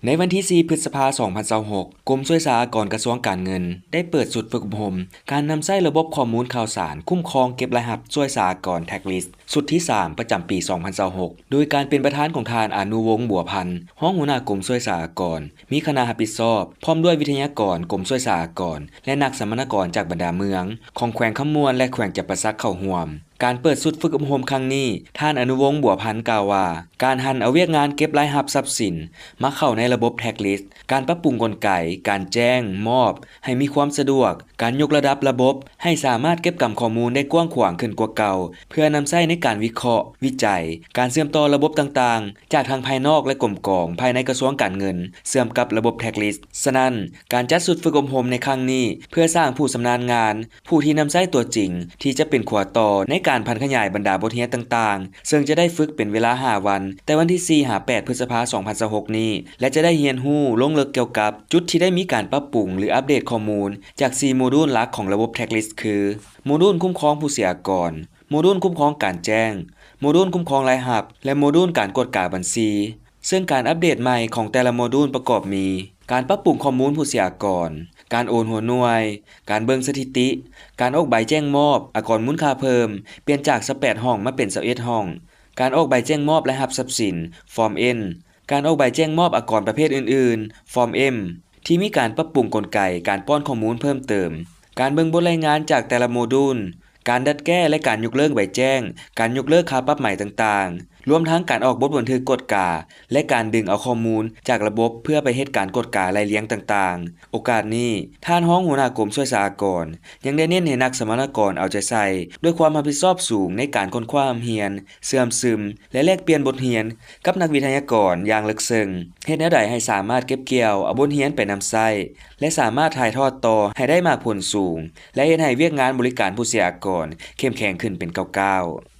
ໃນວັນທີສີ່ ພຶດສະພາ ສອງພັນຊາວຫົກ, ກົມສ່ວຍສາອາກອນກະຊວງການເງິນ ໄດ້ເປີດຊຸດຝຶກອົບຮົມການນຳໃຊ້ລະບົບຂໍ້ມູນຂ່າວສານຄຸ້ມຄອງເກັບລາຍຮັບສ່ວຍສາອາກອນ Tax List ຊຸດທີສາມ ປະຈຳປີ ສອງພັນຊາວຫົກ ໂດຍການເປັນປະທານຂອງທ່ານ ອານຸວົງ ບົວພັນ ຮອງຫົວໜ້າກົມສ່ວຍສາອາກອນ, ມີຄະນະຮັບຜິດຊອບ ພ້ອມດ້ວຍວິທະຍາກອນກົມສ່ວຍສາອາກອນ ແລະ ນັກສຳມະນາກອນຈາກບັນດາເມືອງຂອງແຂວງຄຳມ່ວນ ແລະ ແຂວງຈຳປາສັກເຂົ້າຮ່ວມ. ການເປີດຊຸດຝຶກອົບຮົມຄັ້ງນີ້, ທ່ານ ອານຸວົງ ບົວພັນ ກ່າວວ່າ ການຫັນເອົາວຽກງານເກັບລາຍຮັບຊັບສິນມາເຂົ້າໃນລະບົບ Tax List, ການປັບປຸງກົນໄກການແຈ້ງມອບໃຫ້ມີຄວາມສະດວກ, ການຍົກລະດັບລະບົບໃຫ້ສາມາດເກັບກຳຂໍ້ມູນໄດ້ກວ້າງຂວາງຂຶ້ນກວ່າເກົ່າ ເພື່ອນຳໃຊ້ໃນການວິເຄາະ, ວິໄຈ, ການເຊື່ອມຕໍ່ລະບົບຕ່າງໆ ຈາກທັງພາຍນອກ ແລະ ກົມກອງພາຍໃນກະຊວງການເງິນ ເຊື່ອມກັບລະບົບ Tax List. ສະນັ້ນ, ການຈັດຊຸດຝຶກອົບຮົມໃນຄັ້ງນີ້ ເພື່ອສ້າງຜູ້ຊຳນານງານ, ຜູ້ທີ່ນຳໃຊ້ຕົວຈິງ ທີ່ຈະເປັນຂົວຕໍ່ໃນການຜັນຂະຫຍາຍບັນດາບົດຮຽນຕ່າງໆ, ເຊິ່ງຈະໄດ້ຝຶກເປັນເວລາຫ້າວັນ, ແຕ່ວັນທີສີ່ຫາແປດ ພຶດສະພາ ສອງພັນຊາວຫົກນີ້ ແລະ ຈະໄດ້ຮຽນຮູ້ລົງເລິກກ່ຽວກັບຈຸດທີ່ໄດ້ມີການປັບປຸງ ຫຼື ອັບເດດຂໍ້ມູນຈາກສີ່ໂມດູນຫຼັກຂອງລະບົບ Tax List ຄື ໂມດູນຄຸ້ມຄອງຜູ້ເສຍອາກອນ, ໂມດູນຄຸ້ມຄອງການແຈ້ງ, ໂມດູນຄຸ້ມຄອງລາຍຮັບ ແລະ ໂມດູນການກວດກາບັນຊີ. ເຊິ່ງການອັບເດດໃໝ່ຂອງແຕ່ລະໂມດູນປະກອບມີ ການປັບປຸງຂໍ້ມູນຜູ້ເສຍອາກອນ, ການໂອນຫົວໜ່ວຍ, ການເບິ່ງສະຖິຕິ, ການອອກໃບແຈ້ງມອບອາກອນມູນຄ່າເພີ່ມ ປ່ຽນຈາກຊາວແປດຫ້ອງມາເປັນຊາວເອັດຫ້ອງ, ການອອກໃບແຈ້ງມອບລາຍຮັບຊັບສິນ Form N, ການອອກໃບແຈ້ງມອບອາກອນປະເພດອື່ນໆ Form M ທີ່ມີການປັບປຸງກົນໄກການປ້ອນຂໍ້ມູນເພີ່ມເຕີມ, ການເບິ່ງບົດລາຍງານຈາກແຕ່ລະໂມດູນ, ການດັດແກ້ ແລະ ການຍົກເລີກໃບແຈ້ງ, ການຍົກເລີກຄ່າປັບໃໝຕ່າງໆ, ລວມທັງການອອກບົດບັນທຶກກວດກາ ແລະ ການດຶງເອົາຂໍ້ມູນຈາກລະບົບເພື່ອໄປເຮັດການກວດກາໄລ່ລຽງຕ່າງໆ. ໂອກາດນີ້, ທ່ານຮອງຫົວໜ້າກົມສ່ວຍສາອາກອນ ຍັງໄດ້ເນັ້ນໃຫ້ນັກສຳມະນາກອນເອົາໃຈໃສ່ດ້ວຍຄວາມຮັບຜິດຊອບສູງໃນການຄົ້ນຄວ້າຮ່ຳຮຽນ, ເຊື່ອມຊຶມ ແລະ ແລກປ່ຽນບົດຮຽນກັບນັກວິທະຍາກອນຢ່າງເລິກເຊິ່ງ, ເຮັດແນວໃດໃຫ້ສາມາດເກັບກ່ຽວເອົາບົດຮຽນໄປນຳໃຊ້ ແລະ ສາມາດຖ່າຍທອດຕໍ່ໃຫ້ໄດ້ໝາກຜົນສູງ ແລະ ເຮັດໃຫ້ວຽກງານບໍລິການຜູ້ເສຍອາກອນເຂັ້ມແຂງຂຶ້ນເປັນກ້າວໆ.